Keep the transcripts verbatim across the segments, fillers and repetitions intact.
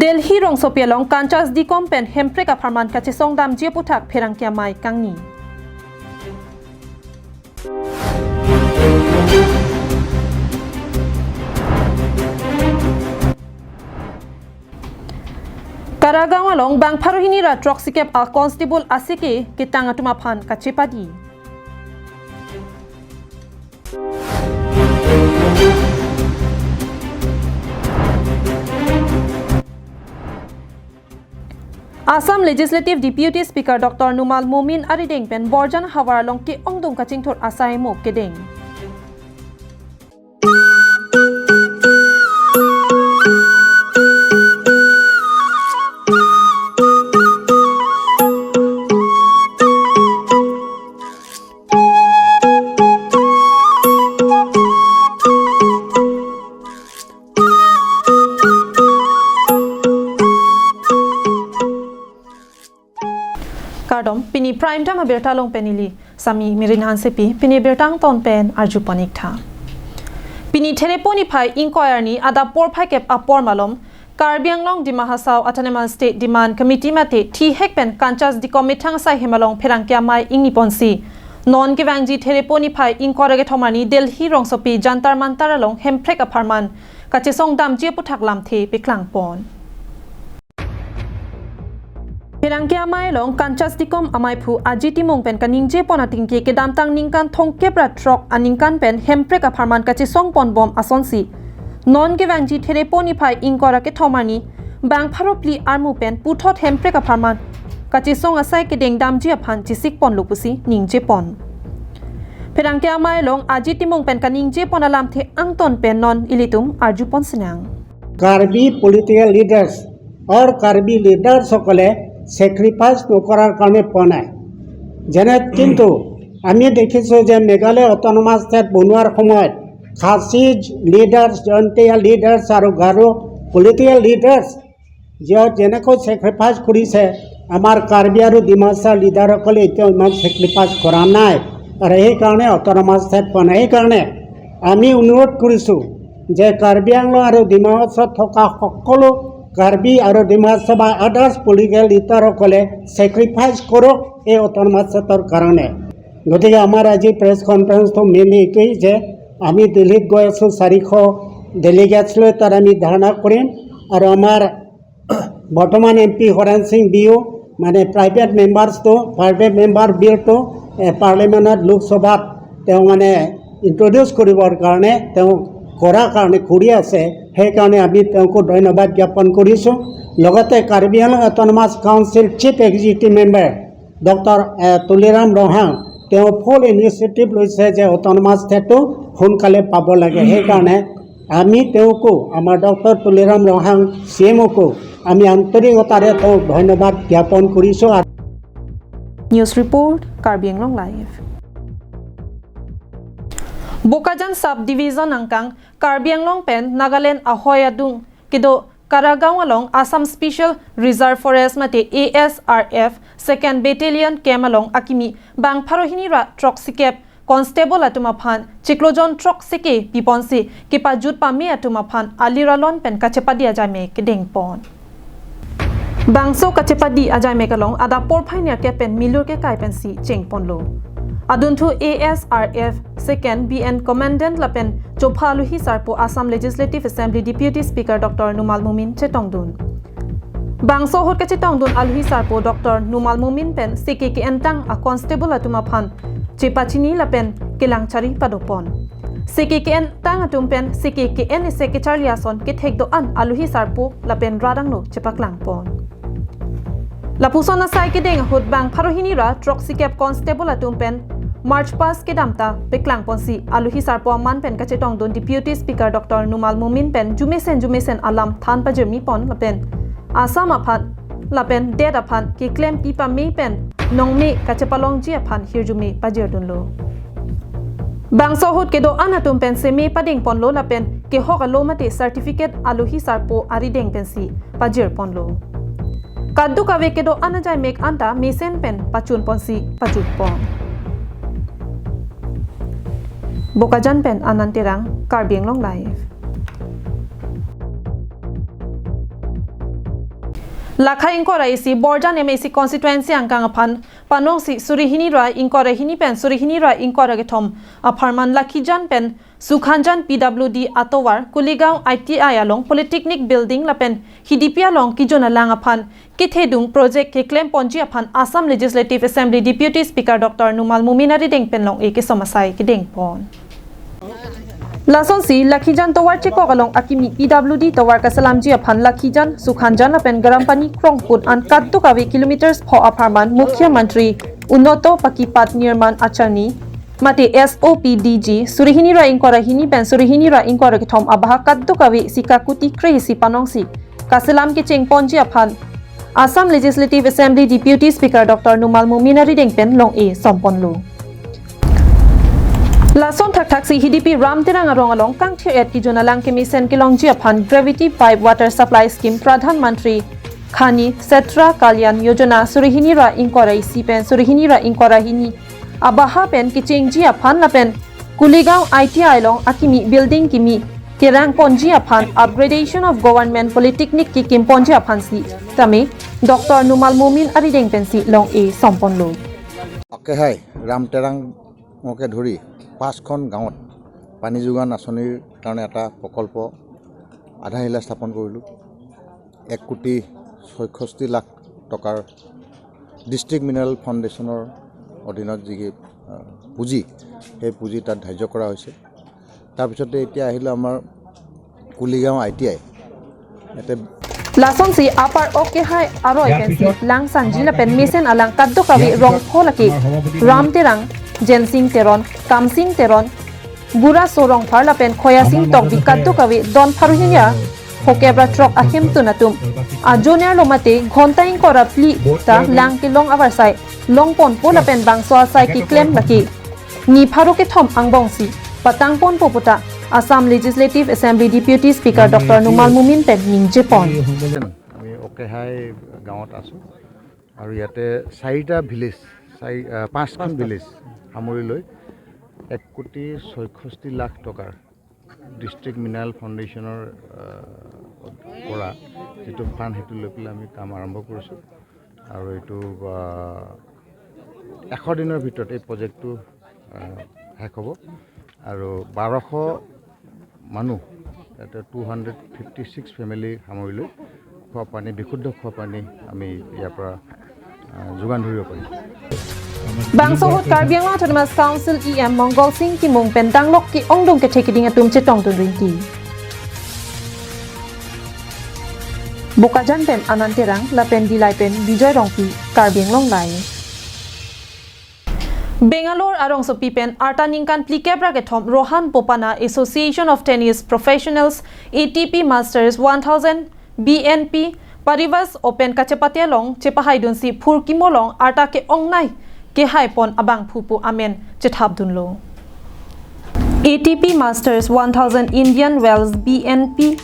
Delhi rongsopi along Kanchas Dikom pen Hemprek apharman kachesong damji aputhak pherangke amei kangni. Karagaon along bang pharo hini ra throksikep a constable asike ketang atum aphan kachepadi. Assam Legislative Deputy Speaker Doctor Numal Momin arideng pen Borjan havar along ke-ongdung kachingthur asai mo kedeng. Kardom, pini Prime Time abirta along pen neli Sami Mirin Hansepi, pini birta angton pen arjupon ik tha. Pini Therepo niphai ingkoi arni adap porphai kep apor malom, Karbi Anglong Dima Hasao Autonomous State Demand Committee mate thihek pen Kanchas Dikom methang asai hem along pherangke amei ingni ponsi, non kevangji Therepo niphai ingkoi ra kethom arni Delhi rongsopi Jantar Mantar along Hemprek apharman kachesong damji aputhak lamthe peklangpon. Pherangke amei along Kanchas Dikom ameiphu Ajit Timung pen kaningjepon athengke kedamtang ningkan thomkep ra throk aningkan pen Hemprek apharman kachesong ponbom asonsi, non kevangji Therepo niphai ingkoi ra kethom arni bang pharo phli armu pen puthot Hemprek apharman kachesong asai kedeng damji aphan chesikponlo pusi ningjepon. Pherangke amei along Ajit Timung pen kaningjepon alamthe angton pen non ilitum arjupon sinang. Karbi political leaders or Karbi leaders সকলে ছেক্ৰিফাইচ নকৰাৰ কাৰণে পোৱা নাই। যেনে কিন্তু আমি দেখিছোঁ যে মেঘালয় অট'নমাছ ষ্টেট বনোৱাৰ সময়ত খাচী লিডাৰ্ছ, জয়ন্তীয়া লিডাৰ্ছ আৰু গাৰো পলিটিকেল লিডাৰ্ছ যে যেনেকৈ ছেক্ৰিফাইচ কৰিছে, আমাৰ কাৰ্বি আৰু ডিমাচা লিডাৰসকলে এতিয়াও ইমান ছেক্ৰিফাইচ কৰা নাই। আৰু সেইকাৰণে অট'নমাছ ষ্টেট পোৱা নাই। সেইকাৰণে আমি অনুৰোধ কৰিছোঁ যে কাৰ্বি আংলং আৰু ডিমা হাছাওত থকা সকলো কাৰ্বি আৰু ডিমা হাছাও বা আদাৰ্ছ পলিটিকেল লিডাৰসকলে ছেক্ৰিফাইচ কৰক এই অট'নমাছ ষ্টেটৰ কাৰণে। গতিকে আমাৰ আজি প্ৰেছ কনফাৰেন্সটো মেইনলি এইটোৱেই যে আমি দিল্লীত গৈ আছোঁ, চাৰিশ ডেলিগেটছ লৈ তাত আমি ধৰ্ণা কৰিম। আৰু আমাৰ বৰ্তমান এম পি হৰেণ সিং বিও মানে প্ৰাইভেট মেম্বাৰ্ছটো, প্ৰাইভেট মেম্বাৰ বিলটো, এ, পাৰ্লিমেণ্টত, লোকসভাত তেওঁ মানে ইণ্ট্ৰডিউচ কৰিবৰ কাৰণে তেওঁ কৰাৰ কাৰণে কৰি আছে। সেইকাৰণে আমি তেওঁকো ধন্যবাদ জ্ঞাপন কৰিছোঁ। লগতে Karbi Anglong autonomous council chief executive member doctor, uh, Tuliram Ronghang তেওঁ ফুল ইনিচিয়েটিভ লৈছে যে অট'নমাছ ষ্টেটটো সোনকালে পাব লাগে। সেইকাৰণে আমি তেওঁকো, আমাৰ ডক্টৰ তুলিৰাম ৰংহাং চি এমকো আমি আন্তৰিকতাৰে তেওঁক ধন্যবাদ জ্ঞাপন কৰিছোঁ। আৰু news report, Karbi Anglong live. Bokajan Sub Division angkang Karbi Anglong pen Nagaland ahoi adung kedo Karagaon along Assam Special Reserve Forest mate A S R F Second Battalion Camp along akimi bang pharo hini ra throksikep constable atum aphan chiklo jon throksike piponsi kepajut pame atum aphan alir alon pen kachepadi ajaimek kedengpon. Bangso kachepadi ajaimek along adap porphai nerkep pen milur kekai pensi chengponlo. Adunthu A S R F Second B N Commandant lapen chopha aluhi sarpo Assam Legislative Assembly Deputy Speaker Doctor Numal Momin chetongdun. Bangso ahut kachetongdun aluhi sarpo Doctor Numal Momin pen seke ke-entang a constable atum aphan chepachini lapen kelangchari padopon. Seke ke-entang atum pen seke ke-en isi kecharli ason kethek do-an aluhi sarpo lapen rat angno chepaklangpon. Lapuson asai kedeng ahut bang pharo hini ra throksikep constable atum pen march past kedam ta peklangponsi aluhi sarpo aman pen kachetongdun Deputy Speaker Doctor Numal Momin pen jumesen jumesen alam than pajirmipon lapen Assam aphan lapen det aphan keklem pipame pen nongme kachepalongji aphan hirjume pajirdunlo. Bangso ahut kedo-an atum pen seme padengponlo lapen kehok alo mate certificate aluhi sarpo arideng pensi pajirponlo. Kadokave kedo-an ajaimek anta mesen pen pachunponsi pajutpon. Bokajan pen Anand Terang, Karbi Anglong Live. Lakha ingkoi ra isi Borjan M A C constituency angkang aphan panongsi suri hini ra ingkoi ra hini pen suri hini ra ingkoi ra kethom apharman Lakhijan pen Sukhanjan P W D atovar Kuligaon I T I along Polytechnic Building lapen Hidipi along kijun alang aphan kethedung project keklem ponji aphan Assam Legislative Assembly Deputy Speaker Doctor Numal Momin arideng pen long-e kesom asai kedeng pon. Lasonsi Lakhijan tovar chekok along akimi P W D tovar kaselamji aphan Lakhijan, Sukhanjan lapen Garampani krongput an kadokave kilometers pho apharman Mukhyamantri Unnoto Pakipat Nirman Acharni mate S O P D G suri hini ra ingkoi ra hini pen suri hini ra ingkoi ra kethom abaha kadokave isi kakuti kre isi panongsi kaselam kecheng ponji aphan Assam Legislative Assembly Deputy Speaker Doctor Numal Momin arideng pen long-e som ponlo. Lason thakthaksi Hidipi Ram Terang arong along kangthir-et kijun alang kemesen kelongji aphan Gravity Pipe Water Supply Scheme Pradhan Mantri Khani Kshetra Kalyan Yojana suri hini ra ingkoi ra isi pen suri hini ra ingkoi ra hini abaha pen kechengji aphan lapen Kuligaon I T I along akimi building kimi kerang ponji aphan upgradation of Government Polytechnic kekim ponji aphan sitame Doctor Numal Momin arideng pensi long-e som ponlo. অকেহাই ৰাম টেৰাঙকে ধৰি পাঁচখন গাঁৱত পানী যোগান আঁচনিৰ কাৰণে এটা প্ৰকল্প আধাৰশিলা স্থাপন কৰিলোঁ। এক কোটি ছয়ষষ্ঠি লাখ টকাৰ ডিষ্ট্ৰিক্ট মিনাৰেল ফাউণ্ডেশ্যনৰ অধীনত যি, আহ, পুঁজি, সেই পুঁজি তাত ধাৰ্য কৰা হৈছে। তাৰপিছতে এতিয়া আহিলোঁ আমাৰ কুলিগাঁও আই টি আই। ইয়াতে Lasonsi apar Okehai aroi pensi lang sangji lapen mesen alang kadokave rongpho lake Ram Terang, Jensing Teron, Kamsing Teron, Bura Sorong Phar lapen Khoyasing Tokbi kadokave don pharo hini ra phokep ra throk ahemtun atum ajoner lo mate ghonta ingkoi ra phli ta lang kelong avarsai long ponpo lapen bangso asai keklem lake ni pharo kethom angbongsi patang ponpo puta Assam Legislative Assembly Deputy Speaker Doctor Numal Momin pen ningje pon. আমি অকেহাই গাঁৱত আছোঁ আৰু ইয়াতে চাৰিটা ভিলেজ, চাৰি আহ, পাঁচখন ভিলেজ সামৰি লৈ এক কোটি ছয়ষষ্ঠি লাখ টকাৰ ডিষ্ট্ৰিক্ট মিনাৰেল ফাউণ্ডেশ্যনৰ আহ, পৰা যিটো ফাণ্ড, সেইটো লৈ পেলাই আমি কাম আৰম্ভ কৰিছোঁ। আৰু এইটো আহ, এশ দিনৰ ভিতৰত এই প্ৰজেক্টটো আহ, শেষ হ'ব। আৰু বাৰশ মানুহ, ইয়াতে two hundred fifty six family সামৰি লৈ খোৱা পানী, বিশুদ্ধ খোৱা পানী আমি ইয়াৰ পৰা আহ, যোগান ধৰিব পাৰিম। Bangso ahut Karbi Anglong Autonomous Council E M Mongol Sing Timung pen danglok ke-ongdung kethek keding atum chetongdun rinti. Bokajan pen Anand Terang lapen Dillai pen Bijoy Rongpi, Karbi Anglong Live. Bangalore arongsopi pen arta ningkan phlikep ra kethom Rohan Bopana Association of Tennis Professionals A T P Masters one thousand B N P Paribas Open kachepate along chepahaidunsi phurkimo along arta ke-ongnei kehai pon abangphu pu amen chethapdunlo. A T P Masters one thousand Indian Wells B N P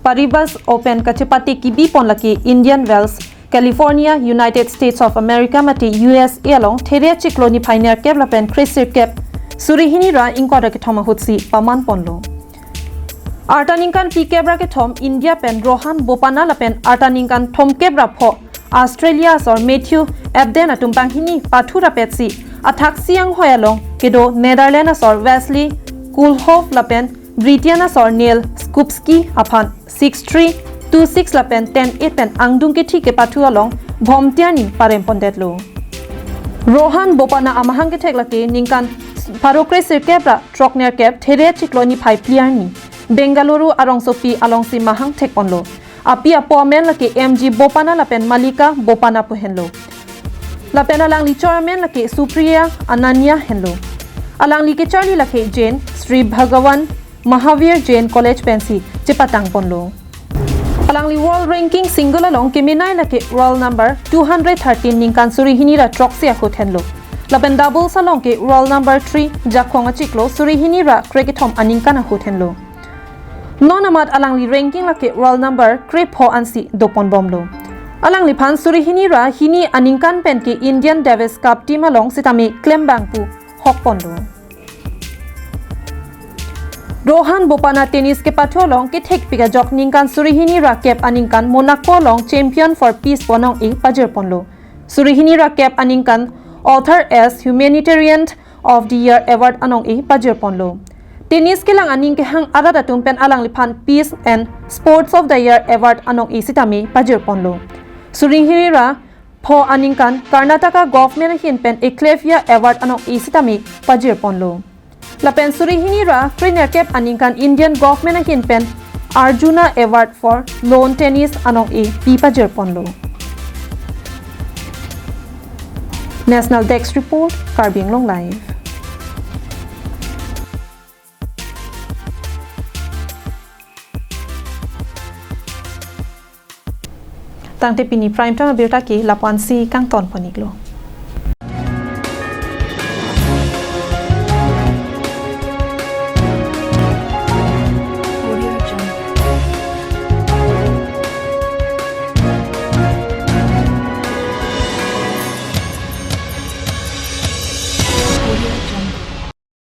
Paribas Open kachepate kebi pon lake Indian Wells, California, United States of America mate U S A along There achiklo niphai nerkep lapen kresirkep suri hini ra ingkoi ra kethom ahutsi paman ponlo. Arta ningkan phlikep ra kethom India pen Rohan Bopana lapen arta ningkan thomkep ra pho Australia asor Matthew Ebden atum banghini pathu rapetsi athaksi anghoi along kedo Netherlands asor Wesley Koolhof lapen Britain asor Neil Skupski aphan six three, two six lapen ten eight pen angdung kethi kepathu along bhomti arni parem pondetlo. Rohan Bopana amahang kethek lake ningkan pharo kresirkep ra throk nerkep There achiklo niphai phli arni Bengaluru arongsopi alongsi mahang thek ponlo. Api apo amen lake M G Bopana lapen Malika Bopana pu henlo. Lapen alangli chor amen lake Supriya Ananya henlo. Alangli kecharli lake Jain Sri Bhagavan Mahavir Jain College pensi chepatang ponlo. Alangli World Ranking Single along kemenei lake roll number two hundred thirteen ningkan suri hini ra throksi ahut henlo. Lapen doubles along ke roll number three Jakhong achiklo suri hini ra krekethom aningkan ahut henlo. Non amat alangli ranking lake roll number krepho ansi dopon bomlo. Alangliphan suri hini ra hini aningkan pen ke Indian Davis Cup team along sitame klembang pu hok ponlo. Rohan Bopanna tennis kepathu along kethekpik ajok ningkan suri hini ra kep aningkan Monaco along Champion for Peace pu anong-e pajirponlo. Suri hini ra kep aningkan Arthur Ashe Humanitarian of the Year Award anong-e pajirponlo. Tennis kelang aning kehang arat atum pen alangliphan Peace and Sports of the Year Award anong-e sitame pajirponlo. Suri hini ra pho aningkan Karnataka Government ahin pen Eklavya Award anong-e sitame pajirponlo. Lapen suri hini ra krenerkep aningkan Indian Government ahin pen Arjuna Award for Lawn Tennis anong-e pi pajirponlo. National Desk Report, Karbi Anglong Live. Tangte pini Prime Time abirta ke lapu-ansi kangtonpon-iklo.